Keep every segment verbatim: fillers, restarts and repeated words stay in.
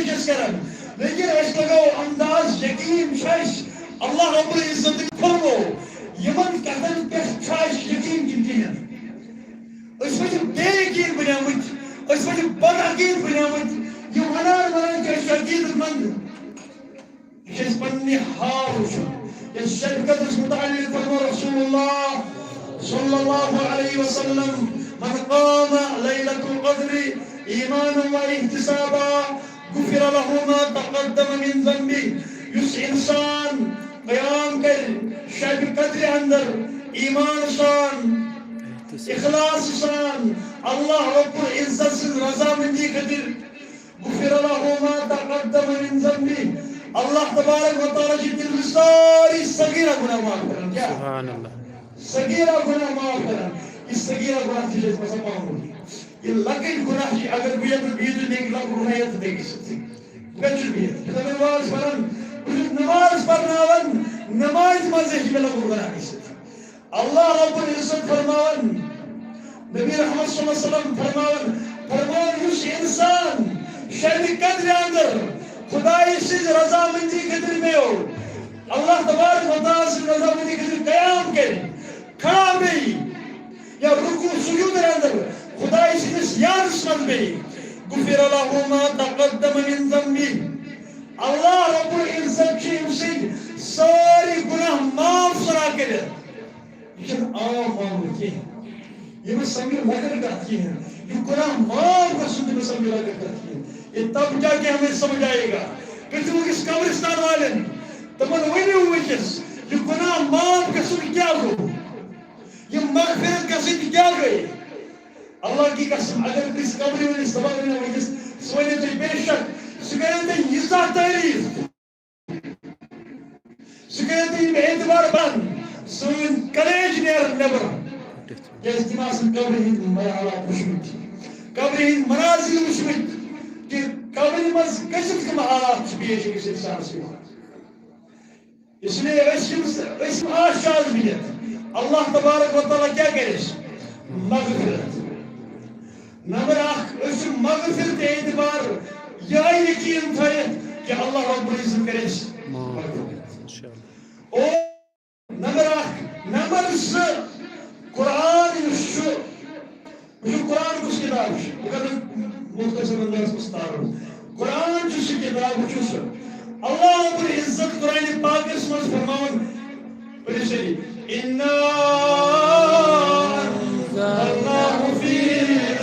چھِ أسۍ کران، لیکن أسۍ لگاوو انداز، یقین چھُ اَسہِ اللہ رب العزت کھُلوو، یِمن کتھن پٮ۪ٹھ چھُ اَسہِ یقین کِنہٕ کِہیٖنۍ؟ أسۍ ما چھِ بے یقین بنیمٕتۍ؟ أسۍ ما چھِ بد عقید بنیمٕتۍ؟ یِم ونان ونان چھِ أسۍ چھِ عقیدت مند۔ یہِ چھُ اَسہِ پننہِ حال وٕچھُن۔ یَتھ شب قدرس متعلق فرموو رسول اللہ صلی اللہ علیہ وسلم، من قام لیلۃ القدر ایمانا و احتسابا غفر له ما تقدم من ذنبه۔ یُس انسان قیام کرِ شب قدرِ اندر ایمان سان، اخلاص سان، اللہ رب العزت سٕنٛز رضامندی خٲطرٕ، غفر له ما تقدم من ذنبه۔ اللہ تبارک و تعالیٰ چھِ تٔمۍ سٕنٛز سٲری صغیرہ گناہ معاف کران۔ کیٛاہ؟ سبحان اللہ۔ صغیرہ گناہ معاف کران۔ یہِ صغیرہ گناہ تہِ چھِ أسۍ پَتہٕ پانہٕ ؤنۍ۔ یہِ لۄکٕٹۍ گناہ چھِ، اگر بہٕ یَتھ بیٚیہِ تہِ نیٚکۍ لۄکُٹ گناہ یَتھ تہِ گٔژھِتھ۔ بہٕ کَتہِ چھُس بِہِتھ؟ بہٕ چھُس نماز پَران، بہٕ چھُس نماز پَرناوان، نمازِ منٛز ہیٚکہِ مےٚ لۄکُٹ گناہ گٔژھِتھ۔ اللہ رب العزت فرماوان، نبی رحمت صلی اللہ علیہ وسلم فرماوان، فرماوان، یُس انسان شب قدرِ اندر خدای سٕنٛز رضامندی خٲطرٕ پیٚیو، اللہ تبارک و تعالیٰ سٕنٛز رضامندی خٲطرٕ قیام کرِ، کھڑا بیٚیہِ یا رکوع سجود اندر خدای سٕنٛدِس یادس منٛز بیٚیہِ، غفر له ما تقدم من ذنبه۔ اللہ رب العزت چھُ أمۍ سٕنٛدۍ سٲری گناہ معاف ژھٕنان کٔرِتھ۔ یہِ چھُنہٕ عام معاملہٕ کینٛہہ۔ یہِ مہ سمجھو لۄکٕٹ کتھ کِہیٖنۍ۔ یہِ گناہ معاف گژھُن تہِ مہ سمجھو لۄکٕٹ کتھ کِہیٖنۍ۔ یہ تب جا کے ہمیں سمجھ آئے گا۔ پرٛژھِو أکِس قبرستان والٮ۪ن، تِمن ؤنِو وٕنکیٚس، یہِ گناہ معاف گژھُن کیٛاہ گوٚو؟ یہِ مغفرت گژھٕنۍ کیٛاہ گٔے؟ اللہ کی قسم، اگر کٲنٛسہِ قبرِ وٲلِس دپان ؤنِو وٕنکیٚس، سُہ ؤنِو تُہۍ بے شک، سُہ کَرِ تۄہہِ ییٖژاہ تعریٖف۔ سُہ کٔرِو تُہۍ یِم اعتبار بنٛد، سٲنۍ کلیج نیرن نٮ۪بر۔ کیٛازِ تِم آسن قبرِ ہٕنٛدۍ حالات وٕچھمٕتۍ، قبرِ ہٕنٛدۍ مناظر وٕچھمٕتۍ، کہِ قبرِ منٛز کٔژِتھ کٕم حالات چھِ پیش أکِس اِنسانس یِوان۔ اس لیے أسۍ یِم، أسۍ یِم آش چھِ آز بِہِتھ، اللہ تبارک و تعالیٰ کیٛاہ کرِ اَسہِ؟ مغفرت۔ نمبر اکھ، أسۍ چھِ مغفرت اعتبار یِہوٚے یقین تھٲیِتھ کہِ اللہ رب العزت کرِ اَسہِ مغفرت۔ اور نمبر اکھ۔ نمبر زٕ، قرآن یُس چھُ، وٕچھِو قرآن کُس کِتاب چھُ، بہٕ کرٕ مختصر انداز منٛز تعارُف۔ قرآن چھُ سُہ کِتاب، وٕچھِو سُہ۔ اللہ رب العزت قرآن پاکس منٛز فرماوان، پٔرِو سٲری، "اِنَّا أَنزَلْنَاهُ فِي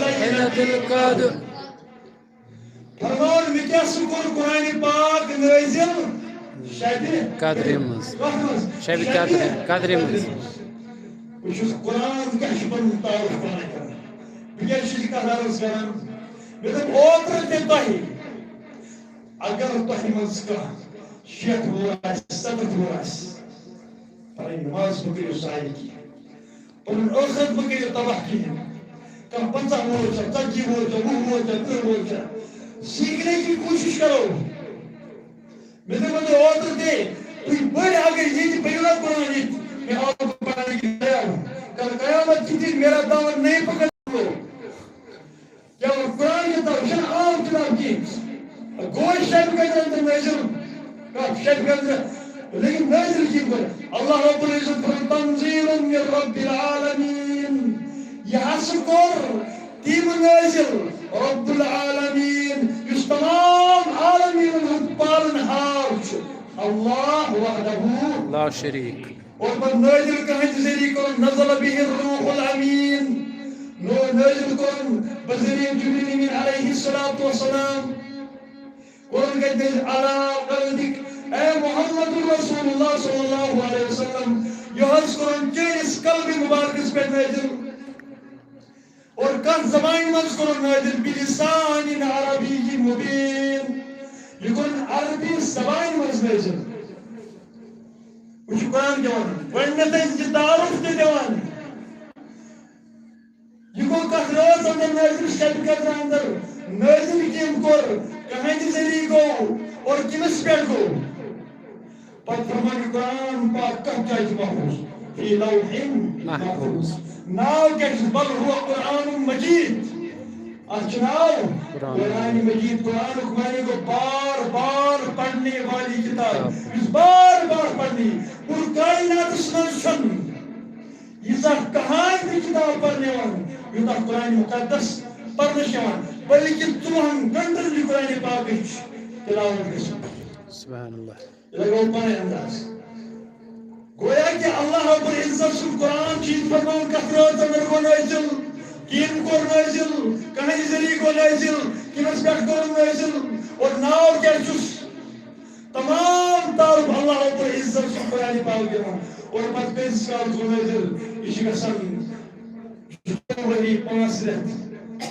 لَيْلَةِ الْقَدْرِ۔" فرماوان، مےٚ کیٛاہ سُہ کوٚر قرآن پاک نٲزِل شبِ قدرِ منٛز۔ کَتھ منٛز؟ شبِ قدرِ، قدرِ منٛز۔ بہٕ چھُس قرآن کیٛاہ چھُ پَنُن تعارُف پانَے کران؟ بہٕ کیٛازِ چھُس یہِ کَتھ عرض کران؟ مےٚ دوٚپ اوترٕ تہِ تۄہہِ، اگر تۄہہِ منٛز کانٛہہ شیٹھ وُہُر آسہِ، سَتَتھ وُہُر آسہِ، پَنٕنۍ نماز مہٕ کٔرِو ضایع کینٛہہ۔ پنُن ٲخرت مہٕ کٔرِو تباہ کِہیٖنۍ۔ کانٛہہ پنٛژاہ وُہُر چھا، ژتجی وُہُر چھا، وُہ وُہُر چھا، تٕرٛہ وُہُر چھا، سیٖکھنے کی کوٗشِش کرو۔ مےٚ دوٚپ، مےٚ دوٚپ اوترٕ تہِ، تُہۍ بٔڑۍ اگر ییٚتہِ پٔرِو نا قرآن ییٚتہِ، مےٚ آو پَرنہٕ کہِ تیار۔ کل قیامت کے دن میرا دامن نہیں پکڑ لو۔ کیٛاہ قرآن کِتاب چھَنہٕ عام کِتاب کینٛہہ۔ گوٚو شبِ قدرِ اندر نٲزِل۔ کَتھ شبِ قدرِ؟ لیکن نٲزِل کِتھ پٲٹھۍ؟ اللہ رب العزت فرماوان، "تنزیل من رب العالمین۔" یہِ ہسا کوٚر تٔمۍ نٲزِل رب العالمین، یُس تمام عالمیٖنَن ہُنٛد پالن ہار چھُ۔ اللہ وحدہ لا شریک۔ اور پتہٕ نٲزِل کٕہٕنٛدِ ذٔریعہٕ کوٚرُن، "نزل به الروح الامین۔" نٲ-، نٲزِل کوٚرُن بذریعہ جبریل امین علیہ الصلوۃ والسلام۔ کوٚرُن کتہِ نٲزِل؟ "علی قلبک"، اے محمد رسول اللہ صلی اللہ علیہ وسلم، یہِ حظ کوٚرُن چٲنِس قلبِ مبارکس پٮ۪ٹھ نٲزِل۔ اور کتھ زبانہِ منٛز کوٚرُن نٲزِل؟ بلسان عربی مبین۔ یہِ کوٚرُن عربی زبانہِ منٛز نٲزِل۔ وۄنۍ چھُ قرآن کیٛاہ وَنان؟ گۄڈٕنٮ۪تھٕے یہِ تعارُف تہِ دِوان۔ یہِ گوٚو کتھ رٲژ اندر نٲزِل، شبِ قدرِ اندر نٲزِل کٔمۍ کوٚر، کٕہٕنٛدِ ذٔریعہٕ گوٚو اور کٔمِس پٮ۪ٹھ گوٚو؟ پتہٕ فرمان قرآن پاک کتھ جایہِ چھُ محفوظ؟ فی لوح محفوظ۔ ناو کیٛاہ چھُس؟ بل هو قرآن مجید۔ اتھ چھُ ناو قرآن۔ قرآن مجید۔ قرآنُک معنی گوٚو بار بار پرنہٕ والی کتاب، یُس بار بار پرنہٕ یی۔ پوٗرٕ کائناتس منٛز چھُنہٕ ییٖژاہ کٕہٕنۍ تہِ کتاب پرنہٕ یِوان، یوٗتاہ قرآن مقدس پرنہٕ چھُ یِوان، بلکہِ ژۄوُہن گھنٹن چھُ قرآن پاکٕچ تلاوت گژھان۔ سبحان اللہ۔ یہِ لگاوو پانے انداز۔ گویا کہ اللہ رب العزت سُنٛد قرآن چھُ یہِ فرمان، کتھ رٲژ اندر گوٚو نٲزِل، کٔمۍ کوٚر نٲزِل، کٕہٕنٛدِ ذٔریعہٕ گوٚو نٲزِل، کٔمِس پٮ۪ٹھ گوٚو نٲزِل، اور ناو کیٛاہ چھُس؟ تمام تعارف اللہ رب العزت سُنٛد قرآن پاک دِوان۔ اور پتہٕ کۭتِس کالس گوٚو نٲزِل؟ یہِ چھُ گژھان ؤری، پانٛژھ رٮ۪تھ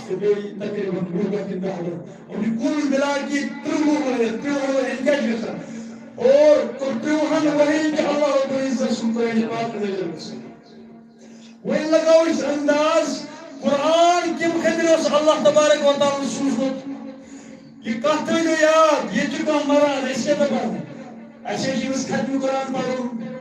تہٕ بیٚیہِ تقریباً وُہ دۄہ کِنہٕ دَہ دۄہ۔ اور یہِ کُل مِلا کے ترٛۆوُہ ؤری، ترٛۆوُہ ؤری کیٛاہ چھُ گژھان؟ اور ترٛۆوُہن ؤرین چھُ اللہ رب العزت سُنٛد قرآن پاک نٲزِل گژھان۔ وۄنۍ لگاو أسۍ انداز، قرآن کَمہِ خٲطرٕ اوس اللہ تبارک و تعالیٰ ہن سوٗزمُت؟ یہِ کتھ تھٲیِو یاد، ییٚتہِ چھُ کانٛہہ مران، أسۍ کیٛاہ دپان؟ اَسہِ چھُ أمِس ختمِ قرآن پرُن،